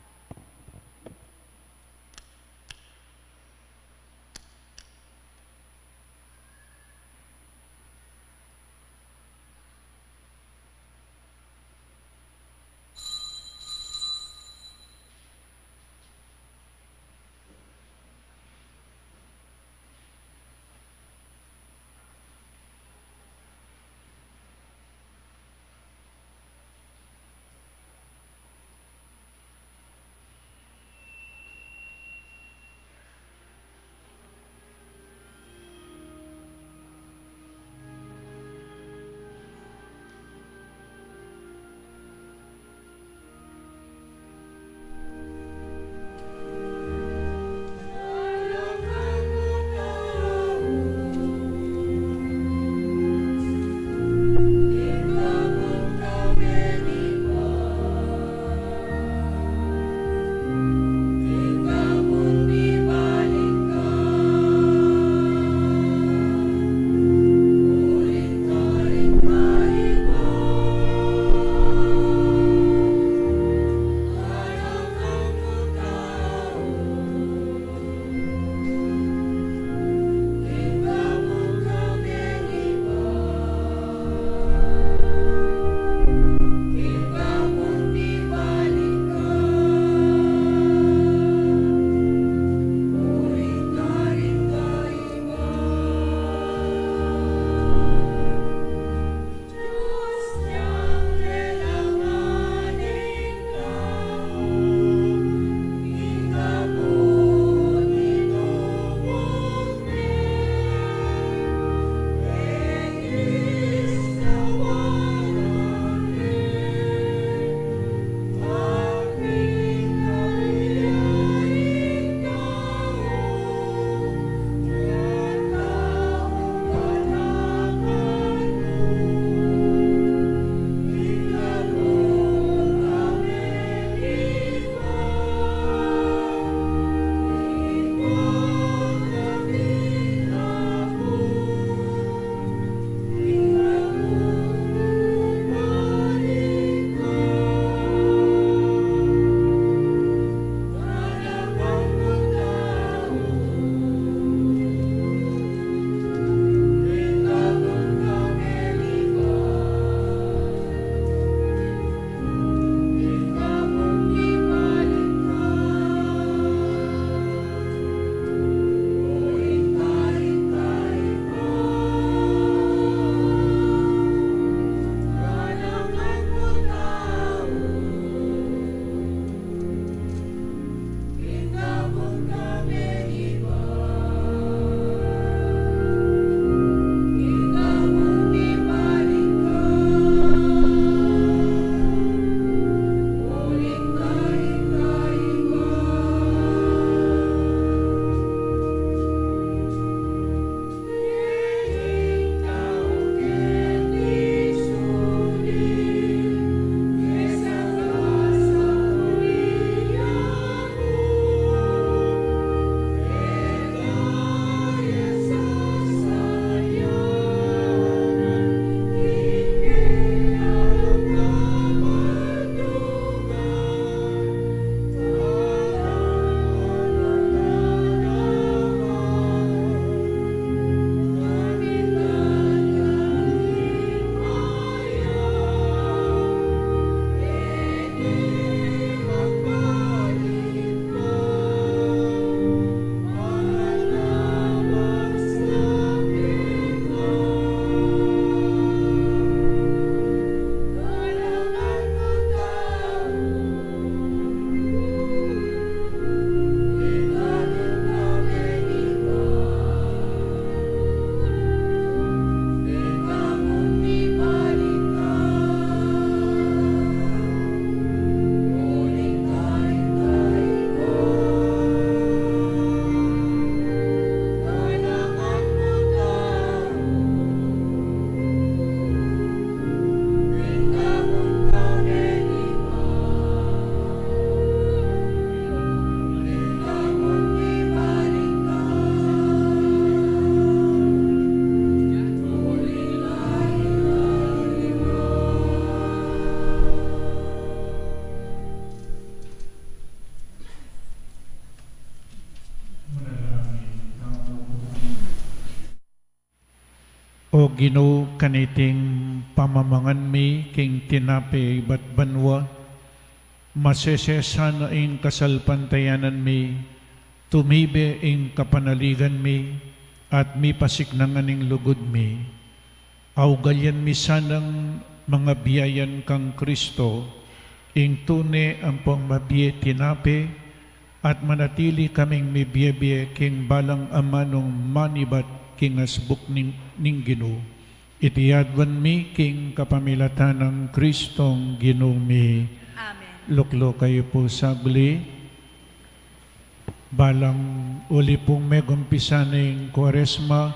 O Ginu, kaniting pamamangan mi king tinape ibat banua, masese sana ing kasalpantayanan mi, tumibe ing kapanaligan mi, at mipasiknangan ing lugud mi. Augalian mi sanang mangabiayan kang Kristo, ing tune ampong mabie tinape, at manatili kaming mibiebie king balang amanung manibat king asbuk ning, ning Ginu. Iti aduan mi king kapamilatan nang Kristong Ginu mi. Amen. Lukluk kayu pu saglit. Balang uli pung megumpisa ning Kuaresma,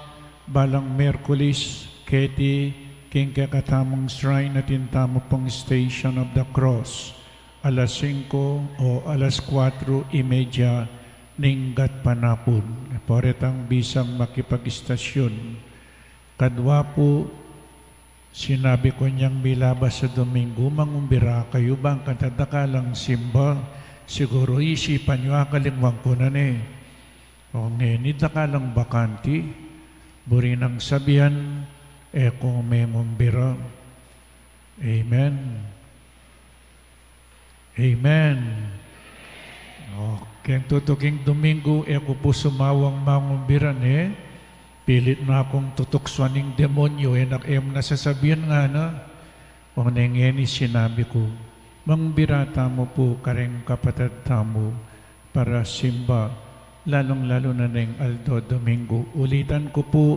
balang Miyerkules, keti king kekatamung shrine atin tamu pung Station of the Cross, alas singko o alas kuatro y media ning gatpanapun. Pwede tang bisang makipag-istasyon. Kadwa pu, sinabi ku nyang milabas a Dominggu, mangumbira kayu, bang kanta dakalang simba. Siguru isipan yu, akalingwan ku na ne. O ngeni dakalang bakanti, buri nang sabian, e ku mengumbira. Amen. Amen. O, keng tutuking Dominggu, e ku pu sumawang mangumbira ne. Pilit na kung tutuksuan ning demonyo, e na, e mu na sasabian ngana. O ne ngeni sinabi ku, mangumbira tamu pu kareng kapatad tamu para simba, lalung-lalu na neng aldo Dominggu. Ulitan ku pu,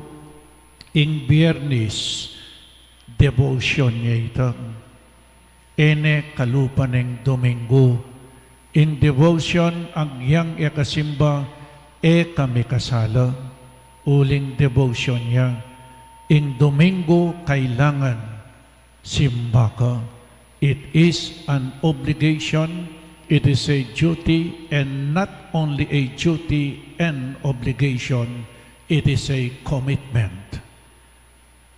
ing Biernes, devotion ya ita. E ne kalupa neng Dominggu. Ing devotion, agyang e ka simba, e ka mikasala. Uling devotion ya. Ing Dominggu kailangan simba ka. It is an obligation, it is a duty, and not only a duty and obligation, it is a commitment.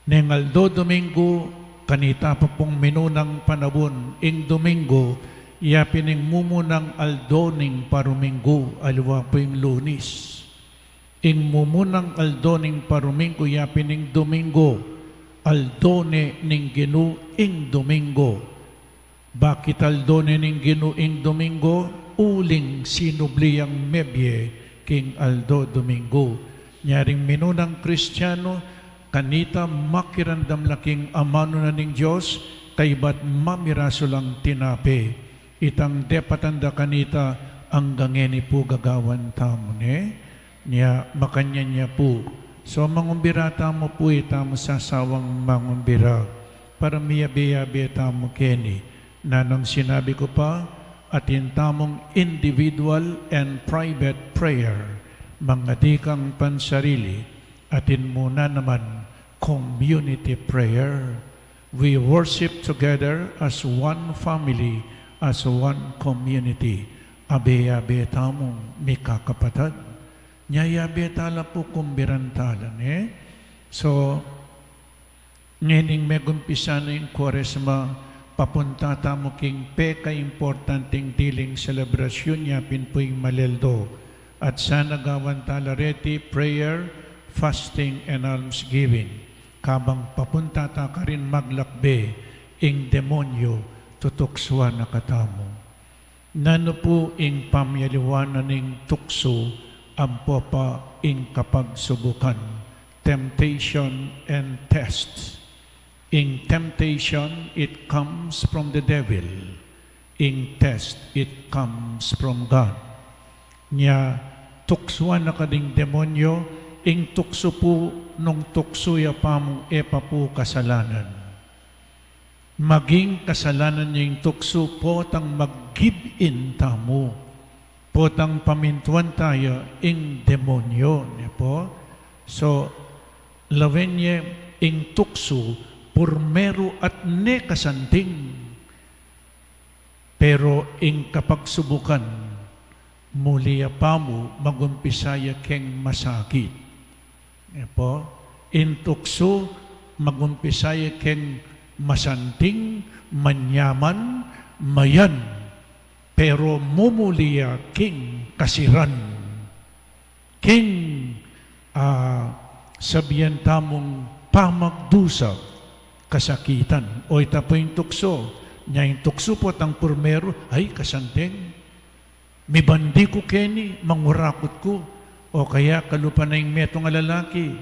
Neng aldo Dominggu, kanita pa pung minunang panaun, ing Dominggu, ya pin ing mumunang aldo ning paruminggu, aliwa pu ing Lunes. Ing mumunang aldo ning paruminggu, ya pin ing Dominggu, aldo ne ning Ginu ing Dominggu. Bakit aldo ne ning Ginu ing Dominggu? Uling sinubli yang mebie king aldo Dominggu. Nyaring minunang Kristiano, kanita makiramdam la king amanu na ning Dios, kaybat mamirasu lang tinape. Itang depatan da kanita, anggang ngeni pu gagawan tamu ne. Nya, makanyan ya pu. So, mangumbira tamu pu, itamu sasawang mangumbira. Para miyabe-yabe tamu keni. Nanung sinabi ku pa, atin tamung individual and private prayer. Mangadi kang pansarili, atin mu na naman community prayer. We worship together as one family, as one community. Abe-abe tamung mikakapatad. Nya yabe tala pu, kumbiran tala ne. So, ngening megumpisa na ing Kuaresma, papunta tamu king pekaimportanteng diling selebrasyun, ya pin pu ing Maleldo. At sana gawan tala reti prayer, fasting, and almsgiving. Kabang papunta ta karin maglakbe, ing demonyo tutuksuan na katamu. Nanu pu ing pamialiwa na ning tuksu ampo pa ing kapagsubukan, temptation and test? Ing temptation, it comes from the devil. Ing test, it comes from God. Nya, tuksuan na ka ding demonyo, ing tuksu pu nung tuksu ya pa mu e pa pu kasalanan. Maging kasalanan ya ing tuksu, potang mag-give in tamu. Potang pamintuan taya ing demonyo, ne pu? So, lawen ye ing tuksu, purmeru at ne kasanting. Pero ing kapagsubukan, muli ya pa mu, magumpisa ya keng masakit. E pu, ing tuksu, magumpisa ya keng masanting, manyaman, mayan, pero mumuli ya king kasiran. King, ah, sabian tamung pamagdusa, kasakitan. O ita pu ing tuksu, nya ing tuksu potang purmeru, ay, kasanting. Mibandi ku keni, mangurakut ku. O kaya kalupa na ing metung a lalaki,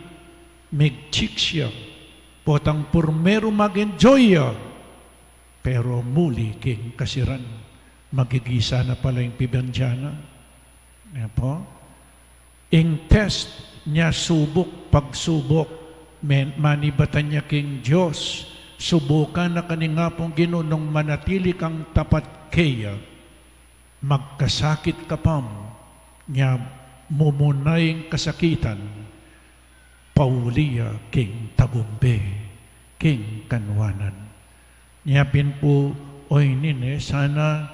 mig-chicks ya. Potang purmeru mag-enjoy ya. Pero muli king kasiran, magigisa na pala ing pibandian na. Ayan po. Ing test nya subuk, pagsubuk, men-, manibatan ya king Dios, subukan na ka ning Apung Ginu nung manatili kang tapat keya. Magkasakit ka pa mu, nya mumuna ing kasakitan, pauli ya king tagumbe, king kanuanan. Nya pin pu, oyni ne, sana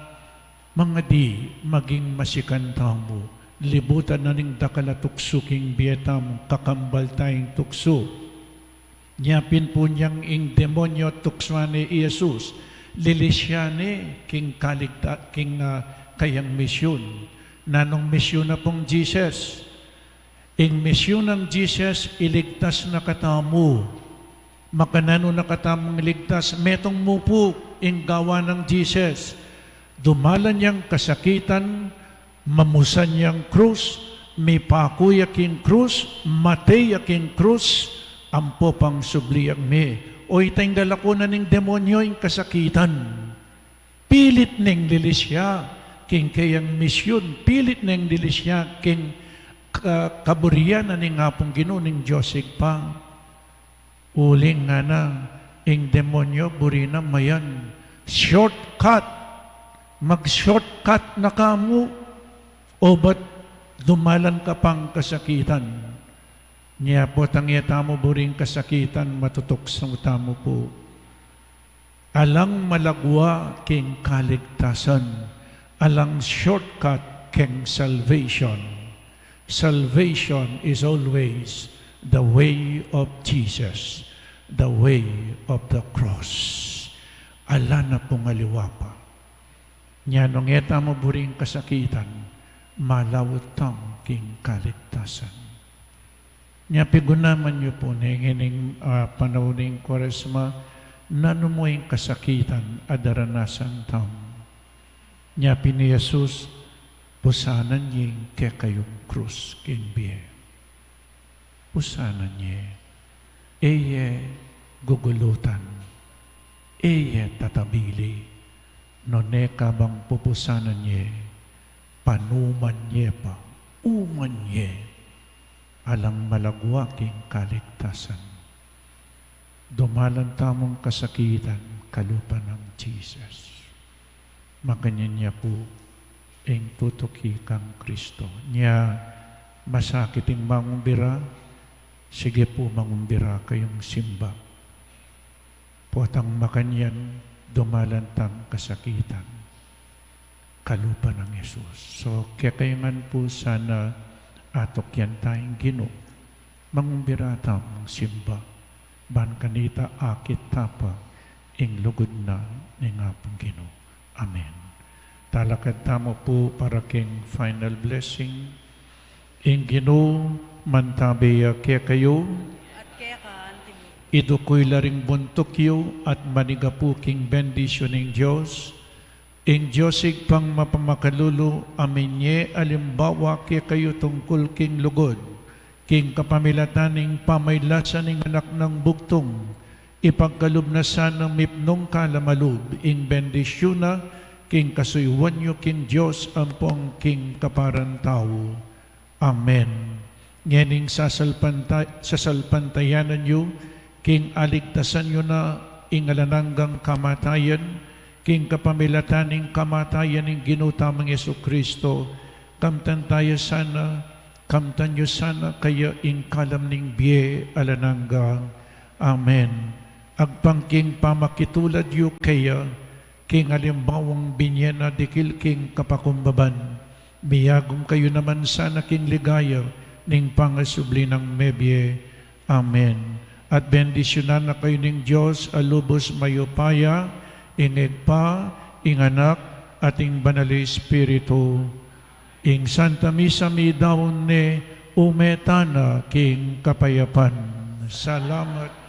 mangadi maging masikan tamu, libutan na ning dakal a tuksu king bie tamu, kakambal taya ing tuksu. Nya pin pu nyang ing demonyo tuksuan ne i Jesus, lilisyan ne king kaligta-, king, ah, kayang misyun. Nanung misyun na pung Jesus? Ing misyun nang Jesus, iligtas na katamu. Makananu na katamung iligtas? Metung mu pu ing gawan nang Jesus. Dumalan yang kasakitan, mamusan yang krus, mipaku ya king krus, mate ya king krus, ampo pang subli yang me. O ita ing lalaku na ning demonyo, ing kasakitan. Pilit neng lilisya king kayang misyun, pilit neng lilisya king ka-, kaburian na ning Apung Ginu, ning Dios Ibpa. Uling ngana, ing demonyo buri na mayan shortcut. Mag-shortcut na ka mu, obat dumalan ka pang kasakitan. Nya potang e tamu buring kasakitan, matutuksu tamu pu. Alang malagwa king kaligtasan, alang shortcut king salvation. Salvation is always the way of Jesus, the way of the cross. Ala na pung aliwa pa. Nya nung e tamu buring kasakitan, malaut tamu king kaligtasan. Nya pigunaman yu pu ne ngening, ah, panaun ning Kuaresma, nanu mu ing kasakitan a daranasan tamu. Nya pin i Jesus, pusanan ye ing kekayung krus king bie. Pusanan ye. E ye gugulutan. E ye tatabili. Nune kabang pupusanan ye, panuman ye pa, uman ye. Alang malagwa king kaligtasan. Dumalan tamung kasakitan, kalupa nang Jesus. Makanyan ya pu ing tutuki kang Kristo. Nya masakit ing mangumbira, sige pu mangumbira kayung simba. Potang makanyan, dumalan tang kasakitan, kalupa nang Jesus. So, kekayu ngan pu sana atukyan taya ing Ginu, mangumbira tang simba, ban kanita akit ta pa ing lugud na ning Apung Ginu. Amen. Talakad tamu pu para king final blessing. Ing Ginu mantabe ya kekayu. At keka antimu. Idukuy la ring buntuk yu at manigapu king bendisyun ning Dios. Ing Dios Ibpang mapamakalulu, aminye alimbawa kekayu tungkul king lugud, king kapamilatan ning pamaylasa ning Anak nang Bugtung, ipagkalub na sana mipnung kalamalub ing bendisyun na king kasuyuan yu king Dios ampong king kaparang tau. Amen. Ngening sasalpanta-, sasalpantayanan yu king aligtasan yu na ing alang anggang kamatayan, king kapamilatan ning kamatayan ning Ginu tamung Jesu-Kristo, kamtan taya sana, kamtan yu sana kaya ing kalam ning bie alang angga. Amen. Agpang king pamakitulad yu kaya, king alimbawang binye na dikil king kapakumbaban, miyagum kayu naman sana king ligaya ning pangasubli nang mebie. Amen. At bendisyunan na kayu ning Dios a lubus mayupaya, ing Ibpa, ing Anak, at ing Banal a Espiritu. Ing Santa Misa midaun ne, ume tana king kapayapan. Salamat.